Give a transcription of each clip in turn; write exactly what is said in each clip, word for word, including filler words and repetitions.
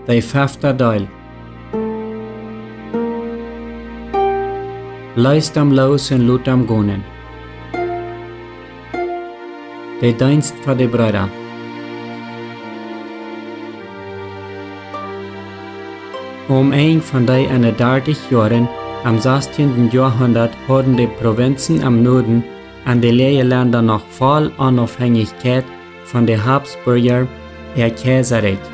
De fefta Deel. Leest am loos un lot am gonen. De Deenst fa de Breeda. Om een von dee enne dartich Joaren, am sastieenden Joahundat, hauden de Prowinzen am Norden en de Läaje Lenda noch voll Onaufhängichkjeit von de Habsburger äa Kjeiserrikj,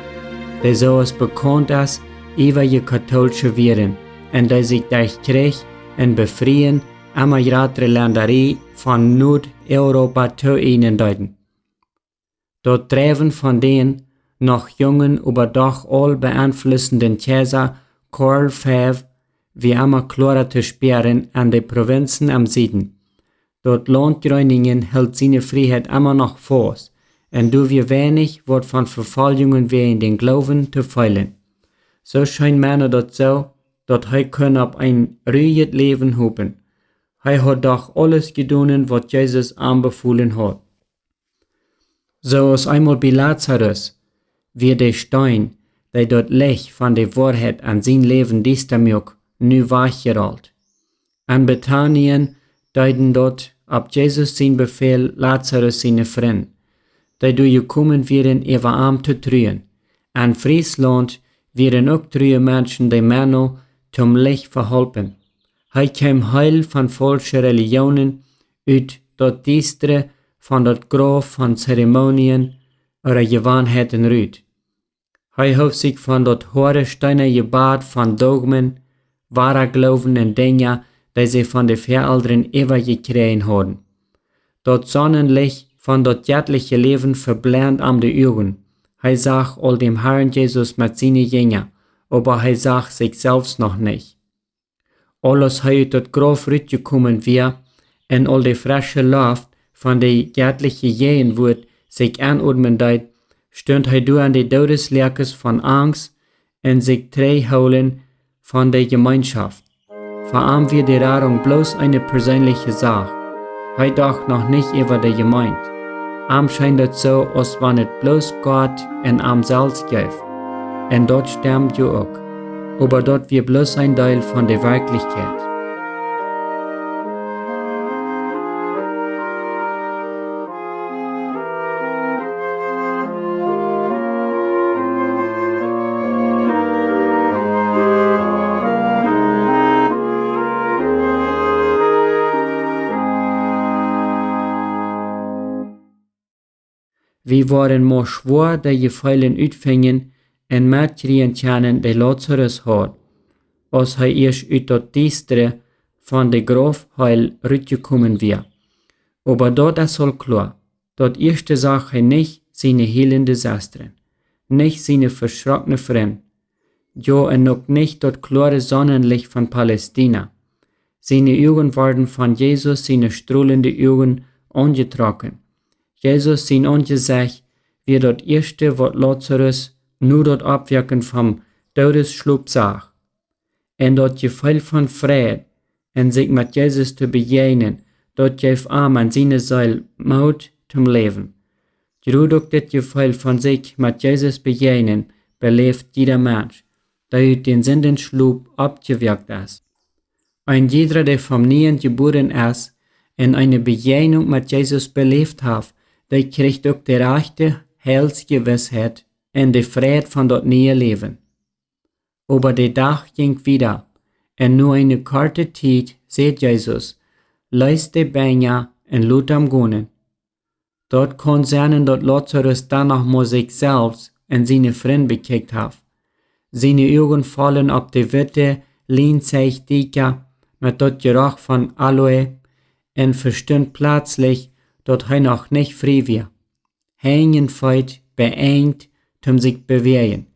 dee soo aus bekaunt es, iewrje Katolsche wieren, un dee sikj derch Kjrich un Befrieen emma jratre Lendarie von Nuad-Europa tooeijnen deeden. Daut Dreiwen von dän noch jungen, oba doch aul beenflussenden Kjeisa Karl Fiew wia emma kloara to spieren en de Prowinzen aum Sieden. Daut Launt Greuningen hilt siene Frieheit emma noch faust, un doa wia weinich waut von Vefoljungen wäajen dän Gloowen to feelen. Soo scheen Menno daut soo, daut hee kunn opp een ruijet Läwen hopen. Hee haud doch aules jedonen, waut Jesus am befolen haud. Soo aus eemol bie Lazarus, wia de Steen, dee daut Licht von de Woarheit aun sien Läwen diesta muak, nu wajchjerolt. En Betanien deeden daut opp Jesus sien Befäl Lazarus siene Frind, dee doa jekomen wieren, äwa am to truen. En Frieslaunt wieren uk true Menschen, dee Menno toom Licht veholpen. Hee kjeem heel von faulsche Relijionen ut daut Diestre von daut Grauf von Zeremonien ooda Jewanheiten rut. Hee hoof sikj von daut hoade steenane Bad von Dogmen, Wadagloowen un Dinja, dee see von de Väaelren äwajekjräajen hauden. Daut Sonnenlicht von daut jettliche Läwen veblend am de Uagen. Hee sach aul däm Harn Jesus met siene Jinja, oba hee sach sikj selfst noch nich. Aul aus hee ut daut Grauf rutjekomen wia un aul de fresche Loft von de jettliche Jäajenwoat sikj enodmen deed, stunt hee doa en de Doodesläakes von Angst un sikj trigjhoolen von de Jemeenschoft. Fa am wia de Radunk bloos eene perseenliche Sach. Hee docht noch nich äwa de Jemeent. Am scheen daut soo, aus wan et bloos Gott un am selfst jeef. Un daut stemd jo uk. Oba daut wia bloos een Deel von de Werkjlichkjeit. Wie woaren mau schwoa de Jefeelen utfinjen un metkjrieen kjennen, dee Lazarus haud, aus hee ieescht ut daut Diestre von de Grauf heel rutjekomen wia. Oba daut es aul kloa, daut ieeschte sach hee nich siene hielende Sestren, nich siene veschrokne Frind, jo, un uk nich daut kloare Sonnenlicht von Palästina. Siene Uagen worden von Jesus siene strolende Uagen aunjetrocken. Jesus sien Aunjesecht wia daut ieeschte, waut Lazarus no daut Oppwakjen vom Doodesschlop sach. Un daut Jefeel von Freid un sikj met Jesus to bejäajnen, daut jeef am en siene Seel Moot toom Läwen. Jrod uk dit Jefeel von sikj met Jesus bejäajnen beläft jieda Mensch, dee ut dän Sindenschlop oppjewakt es. Een jiedra, dee vom Nieen jebuaren es un eene Bejäajnunk met Jesus beläft haft, dee kjricht uk de rajchte Heilsjewissheit un de Freid von daut niee Läwen. Oba de Dach jinkj wieda, un no eene korte Tiet säd Jesus: "Leest de Benja un lot am gonen." Daut kaun sennen, daut Lazarus dan noch mau sikj selfst un siene Frind bekjikjt haft. Siene Uagen follen opp de witte Lienzeichdieekja met daut Jeroch von Aloe un vestunt pletslich, daut hee noch nich frie wia. Henj un Feet beengt, toom sikj bewäajen.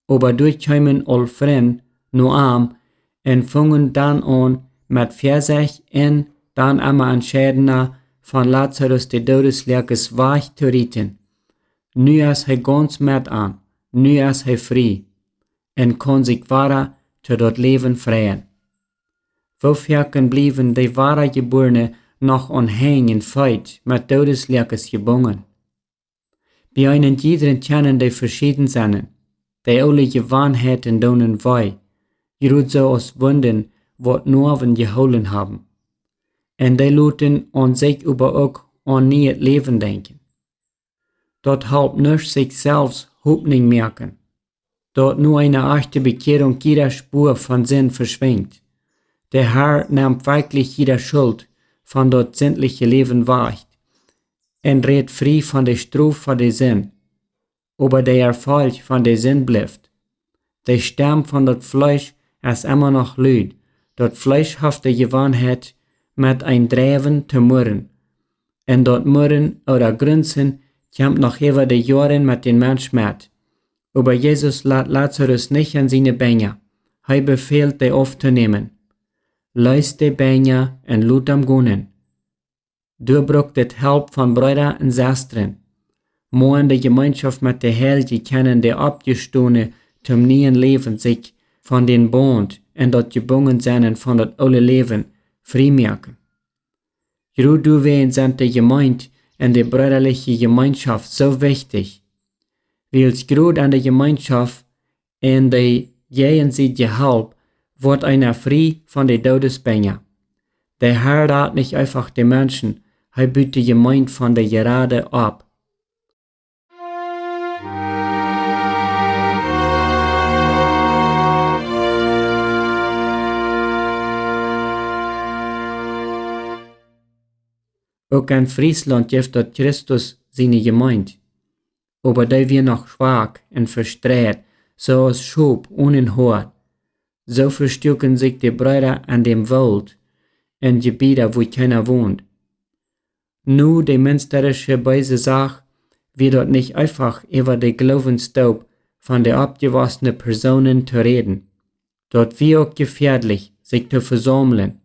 Oba doa kjeemen aul Frind no am un fungen dan aun, met Väasecht un dan emma entscheidenda, von Lazarus de Doodesläakes wajch to rieten. Nu es hee gaunz met an, nu es hee frie un kaun sikj wada to daut Läwen freien. Woo foaken bliewen de Wadajebuarne noch aun Henj un Feet met Doodesläakes jebungen? Bie eenen jiedren kjennen dee veschieden sennen. De oole Jewanheiten doonen wee, jrod soo aus Wunden, waut Noawen jehoolen haben. Un dee loten aun sikj oba uk aun nieet Läwen denkjen. Daut halpt nuscht, sikj selfst Hopninj moaken, daut no eene ajchte Bekjierunk jieda Spua von Sind veschwinjt. De Herr nemt werkjlich jieda Schult von daut sindliche Läwen wajch un rät frie von de Strof fa de Sind. Oba de Erfolg von de Sind blift. De Stemm von daut Fleesch es emma noch lud. Daut Fleesch haft de Jewanheit, met een Dreiwen to murren. Un daut Murren ooda Grunzen kjemt noch äwa de Joaren met dän Mensch met. Oba Jesus lat Lazarus nich en siene Benja. Hee befält, dee auftonämen. Lees de Benja un lot am gonen. Doa brukt et Help von Breeda un Sestren. Mau en de Jemeenschoft met de Heilje kjennen de Oppjestonen toom nieen Läwen sikj von dän Baunt un daut Jebungensennen von daut oole Läwen frie moaken. Jrod doawäajen sent de Jemeent un de breedaliche Jemeenschoft soo wichtich. Wiels jrod en de Jemeenschoft un de jäajensiedje Help woat eena frie von de Doodesbenja. De Herr rat nich eefach de Menschen, hee but de Jemeent von de Jerade opp. Uk en Frieslaunt jeft daut Christus siene Jemeent. Oba dee wia noch schwak un vestreit, soo aus Schop onen Hoad. Soo vestuaken sikj de Breeda en däm Woolt, en Jebieda, wua kjeena wond. No de münsterische beese Sach wia daut nich eefach, äwa de Gloowenstoop von de oppjewossne Persoonen to räden. Daut wia uk jefäadlich, sikj to vesaumlen.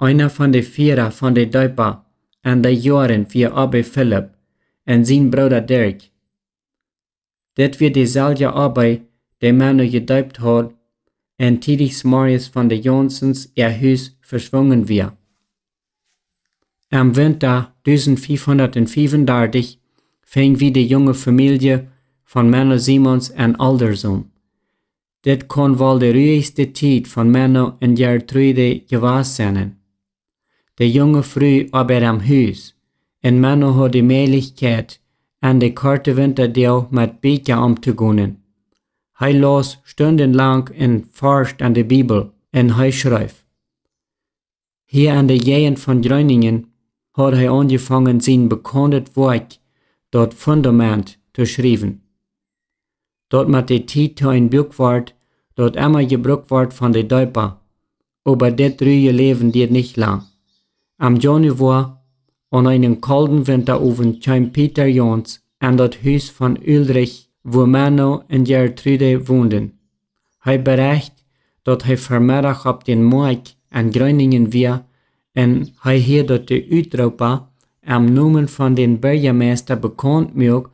Eena von de Fiera von de Deepa en dee Joaren wia Abbe Philip un sien Brooda Dirk. Dit wia deeselwja Abbe, dee Menno jedeept haud un tiedich zemorjes von de Janssens äa Hus veschwungen wia. Em Winta dusent fiefhundat un fiefundartich finj wie de junge Famielje von Menno Simons en Aldersom. Dit kaun woll de ruichste Tiet von Menno un Gertrude jewast sennen. De junge Fru oabeid em Hus, un Menno haud de Mäajlichkjeit, en de korte Wintadoag met Bieekja omtogonen. Hee laus stundenlang un forscht en de Bibel, un hee schreef. Hia en de Jäajent von Groningen haud hee aunjefongen, sien bekauntet Woakj, daut Fundament, to schriewen. Daut met de Tiet to een Buak wort, daut emma jebrukt wort von de Deepa, oba dit ruje Läwen dieed nich lang. Em Januoa, aun eenen kolden Wintaowent, kjeem Peter Jans en daut Hus von Ulrich, wua Menno un Gertrude wonden. Hee berecht, daut hee Vemeddach opp dän Moakj en Groningen wia, un hee hieed, daut de Utroopa em Nomen von dän Birjameista bekaunt muak,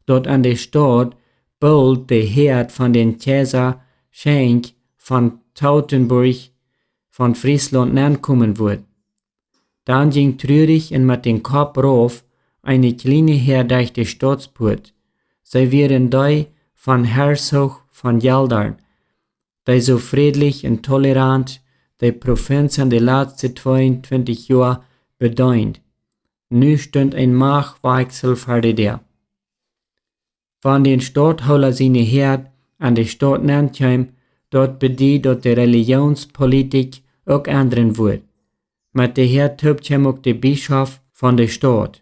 daut en de Staut boolt de Häad von dän Kjeisa Schenk von Teutoburg von Frieslaunt nenkomen wudd. Dan jinkj trurich un met dän Kopp rauf eene kjliene Häad derch de Stautspuat. See wieren dee von Herzog von Geldern, dee soo frädlich un tolerant de Provinz en de latste tweeuntwintich Joa bedeent. Nu stunt een Machtwakjsel ver de Däa. Wan dän Stauthola siene Häad en de Staut nenkjeem, daut bediet, daut de Relijionspolitik uk endren wudd. Met de Häad toop kjeem uk de Bischop von de Staut.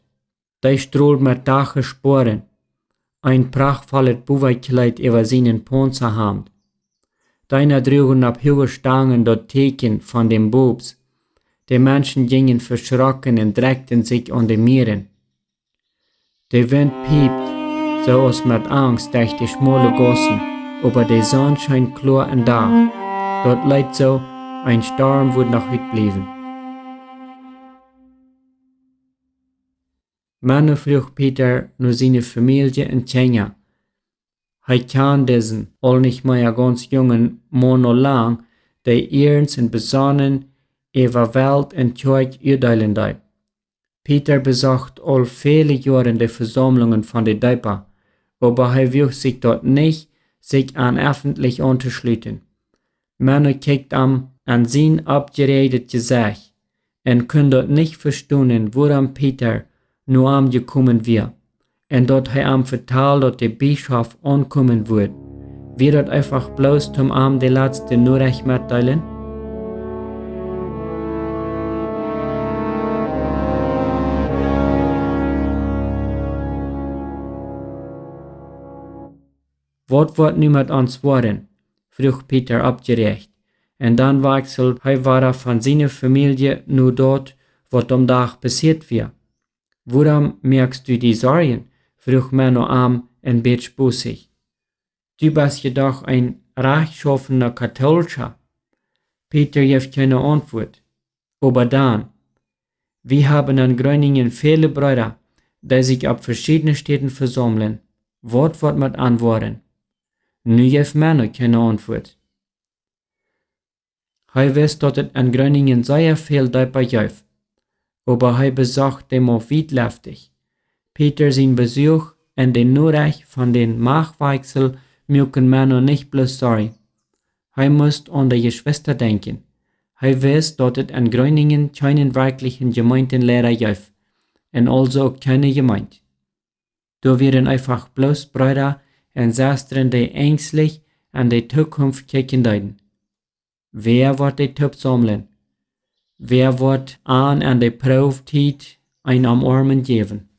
Dee strold met Dacheschpoaren, een prachtvollet Bowakjkjleet äwa sienen Paunzahaunt. Deena druagen opp huage Stangen daut Tieekjen von dän Poopst. De Menschen jinjen veschrocken un drekjten sikj aun de Mieren. De Wint piept, soo aus met Angst, derch de schmole Gaussen, oba de Sonn schient kloa un dach. Daut leet soo, een Storm wudd noch utbliewen. Menno fruach Peter no siene Famielje un Kjinja. Hee kjand disen, aul nich mea gaunz jungen Maun aul lang, dee iernst un besonnen äwa Welt un Kjoakj uadeelen deed. Peter besocht aul väle Joaren de Vesaumlungen von de Deepa, oba hee wuag sikj daut nich, sikj an effentlich auntoschluten. Menno kjikjt am en sien oppjeräajdet Jesecht un kunn daut nich vestonen, wuarom Peter no am jekomen wia, un daut hee am vetald, daut de Bischof aunkomen wudd. Wia daut eefach bloos, om am de latste Norecht mettodeelen? Waut woat nu met ons woaren? Fruach Peter oppjeräajt. Un dan wajchseld hee wada von siene Famielje no daut, waut dän Dach passieet wia. Wuarom moakst du die Sorjen? Fruach Menno am een bät spozich. Du best je doch een rajchtschaufena Kautolscha. Peter jeef kjeene Auntwuat. Oba dan: Wie haben en Groningen väle Breeda, dee sikj opp veschiedne Städen vesaumlen. Waut woat met an woaren? Nu jeef Menno kjeene Auntwuat. Hee wist, daut et en Groningen sea väl Deepa jeef, oba hee besocht dee mau wietleftich. Peter sien Besuch un de Norecht von dän Machtwajchsel muaken Menno nich bloos Sorjen. Hee must aun de Jeschwista denkjen. Hee wist, daut et en Groningen kjeenen werkjlichen Jemeentenleida jeef, un aulsoo uk kjeene Jemeent. Doa wieren eefach bloos Breeda un Sestren, dee enjstlich en de Tookunft kjikjen deeden. Wäa woat dee toopsaumlen? Wäa woat an en de Proowtiet eene Omoarmunk jäwen?